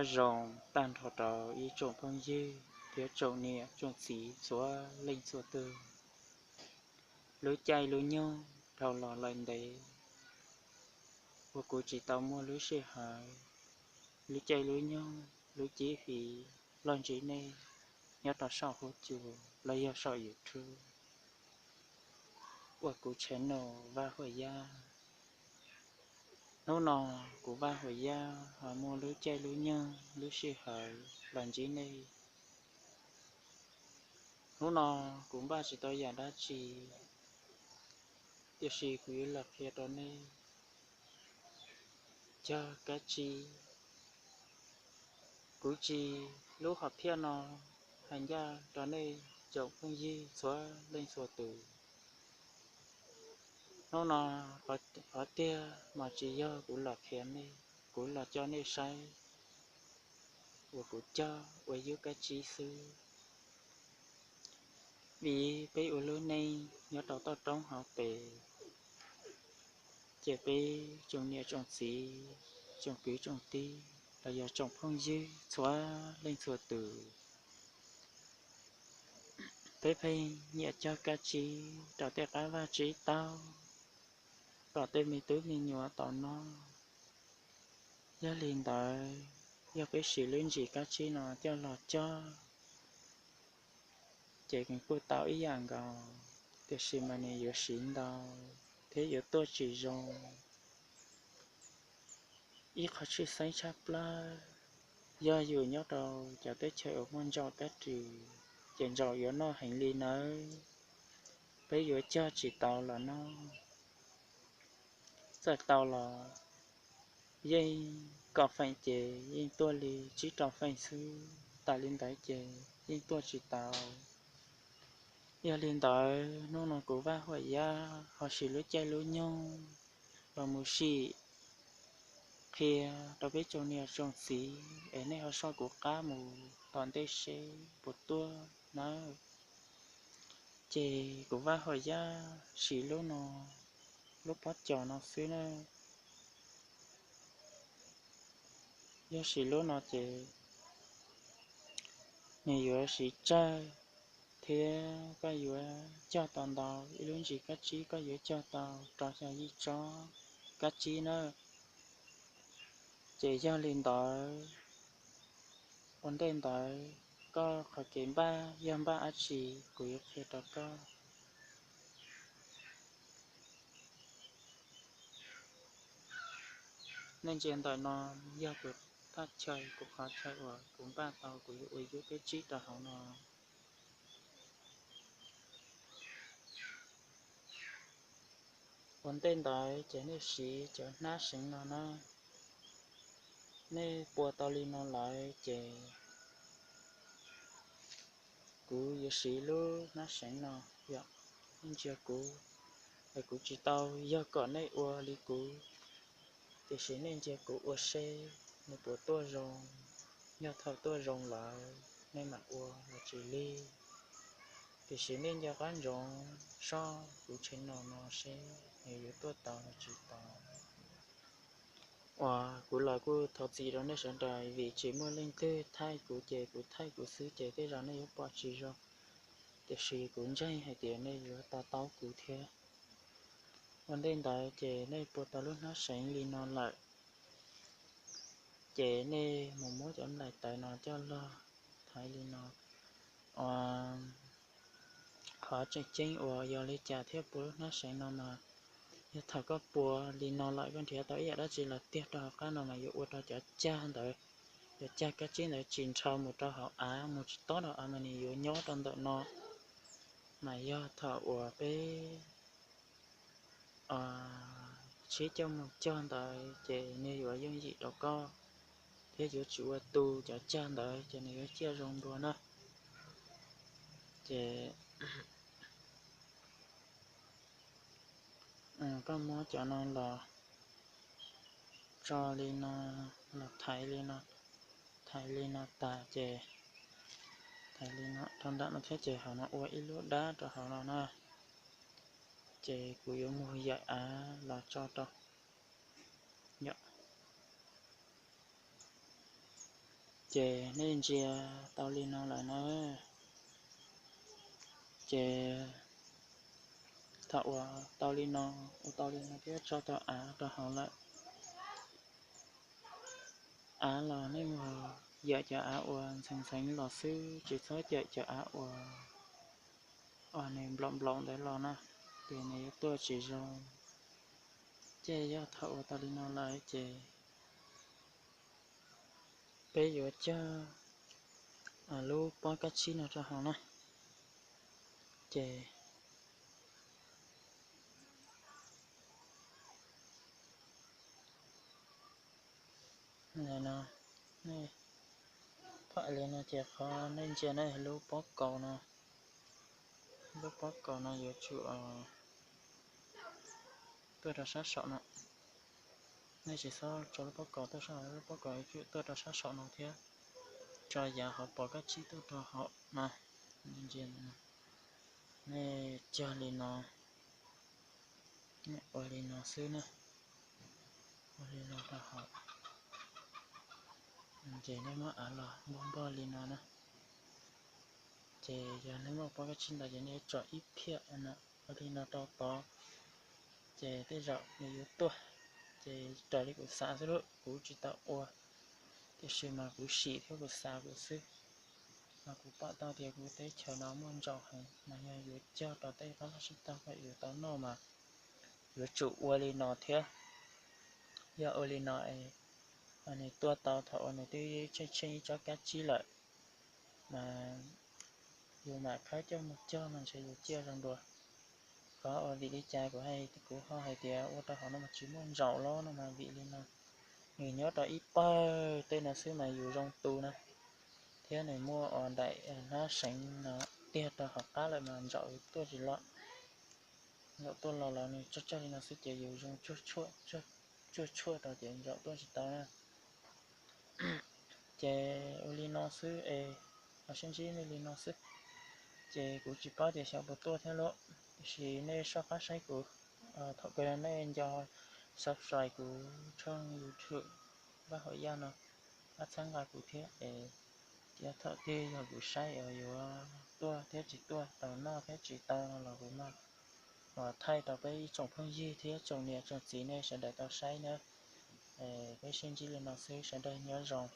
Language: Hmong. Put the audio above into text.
Nyob zoo tag nrho rau ib tsoom phooj ywg thiab tsoom niam tsoom txiv txhua leej txhua tus. Lub caij lub nyoog dhau los lawm ntev uas kuv tsis tau muaj lub sij hawm, lub caij lub nyoog, lub cib fim los ntsib nej nyob rau saum huab cua los yog saum YouTube uas kuv channel Vaj Huam Yaj. Hnub no kuv Vaj Huam Yaj ho muaj lub caij lub nyoog lub sij hawm los ntsib nej. Hnub no kuv npaj tsis tau yam dab tsi, tiam sis kuv yuav los qhia rau nej cog kab tsib. Kuv tsis lub hom phiaj no hais ncaj rau nej tsoom phooj ywg txhua leej txhua tus. Hnub no qhov tiag mas tsis yog kuv los qhia nej, kuv los coj nej saib uas kuv cog ua yub kab tsib xwb. Vim peb ua lub neej nyob rau toj roob hauv pes, ces peb tsoom niam tsoom txiv, tsoom kwv tsoom tij los yog tsoom phooj ywg txhua leej txhua tus, peb pheej nyiam cog kab tsib rau tej qab vaj tsib taug kom tej me tub me nyuam tau noj. Yog li ntawd, yog peb siv lub ntsis kab tsib no coj los cog, ces nws kuj tau ib yam nkaus, tiam sis mas nws yuav siv ntau thiab yuav tuaj tsis zoo. Ib qho tshwj xeeb tshaj plaws, yog yus nyob rau cov teb chaws uas muaj ntsaum kab rwg, ces ntsaum yuav noj heev li nawb. Peb yuav cog tsis tau los noj, txawm tau los yeej kom feem ces yeej tuaj li tsib rau feem xwb, tas li ntawd ces yeej tuaj tsis tau. Yog li ntawd, hnub no kuv Vaj Huam Yaj ho siv lub caij lub nyoog los mus sim qhia rau peb tsoom niam tsoom txiv es nej ho soj kuv qab mus tom ntej seb puas tuaj nawb. Ces kuv Vaj Huam Yaj siv lub no, lub pob cos no xwb na. Yog siv lub no ces nws yuav siv tsawg thiab koj yuav cog tau ntau, ib lub ntsis kab tsib koj yuav cog tau rau xya yim tsob kab tsib na. Ces yog li ntawd, ua ntej ntawd koj qhov kev npaj yog npaj dab tsi kuv yuav qhia rau koj. Nej ntsia ntawm no yog kuv thaj chaw, kuv qhov chaw uas kuv npaj tau kuv yuav ua yub kab tsib rau hauv no. Ua ntej ntawd ces nej siv cov hnab seev no na. Nej pua tau li no lawm ces kuv yuav siv lub hnab seev no yom. Nej ntsia kuv, es kuv tsis tau yog kom nej ua li kuv, tiam sis nej ntsia kuv ua seb nws puas tuaj zoo. Yog thaum tuaj zoo lawm nej mam ua los tsis lig. Tiam sis nej nco qab ntsoov soj kuv channel no seb nws yuav tuaj tau los tsis tau. Uas kuv los kuj thov txim rau nej sawv daws vim tsis muaj leej twg thaij kuv ces kuv thaij kuv xwb ces tej zaum nej yuav pom tsis zoo. Tiam sis kuv ntseeg hais tias nej yuav to taub kuv thiab. Ua ntej ntawd ces nej pua tau lub hnab seev li no lawm, ces nej mus muab cov nplaim tawv no coj los thaiv li no. Qhov tseem ceeb uas yog li cas thiaj pua lub hnab seev no mas, yog thaum koj pua li no lawm koj nrhiav tau ib yam dab tsi los tiag rau hauv qab no mas yuav ua rau cov cag ntawd, cov cag kab tsib ntawd tsis nrhau mus rau hauv av, mus tsis tob rau av mas nws yuav nyob rau ntawm no. Mas yog thaum uas peb tshib coj mus cog ntawd ces nws yuav yooj yim rau koj thiab yuav tsis ua tu cov cag ntawd ces nws yuav ciaj zoo dua na. Ces koj muab cov no los tso li no, los thaiv li no, thaiv li no tas ces thaiv li no rau nram no thiab ces hauv no ua ib lub dab rau hauv no na. Ces kuv yuav mus yawm av los tso rau. Yom. Ces nej ntsia tau li no lawm na, ces thaum uas tau li no, ua tau li no thiab tso tau av rau hauv lawm, av los nej mus yawm cov av uas ntxheev ntxheev los xwb, tsis txhob yawm cov av uas, uas nws nplaum nplaum ntawd los na, ces nws yuav tuaj tsis zoo. Ces yog thaum ua tau li no lawm ces peb yuav cog lub pob kab tsib no rau hauv na. Ces no, nej pom li no ces qhov nej ntsia na, lub pob kaus no, lub pob kaus no yuav tsum tuaj rau sab saum no. Nej tsis txhob tso lub pob kaus tuaj sab, lub pob kaus yuav tsum tuaj rau sab saum no thiab tso yav hauv pob kab tsib tuaj rau hauv no. Nej cog li no, nej ua li no xwb na, ua li no rau hauv. Ces nej muab av los npog npog li no na. Ces yog nej muaj pob kab tsib ntawd ces nej tso ib phiab no, ua li no rau tod, ces tej zaum nws yuav tuaj. Ces raws li kuv xav xwb lauj, kuv tsis tau ua, tiam sis mas kuv sim thiab kuv xav kuv xwb. Mas kuv pom tau tias kuv teb chaws no muaj ntsaum heev, mas yog yuav cog rau tej qab sib tog kom yuav tau noj mas yuav tsum ua li no thiab. Yog ua li no es nws tuaj tau thaum uas nws twb tsheej tsheej ib tsob kab tsib lawm, mas yus mam khawb coj mus cog mas ntshe yus ciaj zoo dua. Qhov uas vim li cas kuv hais, kuv ho hais tias ua rau hauv no mas tsis muaj ntsaum los no mas vim li no, nws nyob rau ib pawg tej no xwb mas yus zoo tu na, thiab nws muaj ua daim hnab seev no tiag rau hauv qab lawm mas ntsaum tuaj tsis los. Ntsaum tuaj los los nws tsog tsog li no xwb ces yus zoo tsuag tshuaj rau ces ntsaum tuaj tsis tau na. Ces ua li no xwb es, los sib ntsib nej li no xwb. Ces kuv tsis paub tias xyov puas tuaj thiab lauj, tiam sis nej soj qab saib kuv, thaum kawg nej nco subscribe kuv tshooj YouTube Vaj Hauv Yaj no, pab txhawb nqa kuv thiab es, cia thaum twg yog kuv saib yuav tuaj thiab tsis tuaj, tau noj thiab tsis tau no los kuv mam thaij rau peb ib tsoom phooj ywg thiab tsoom niam tsoom txiv nej sawv daws tau saib na. Peb sib ntsib li no xwb, sawv daws nyob zoo.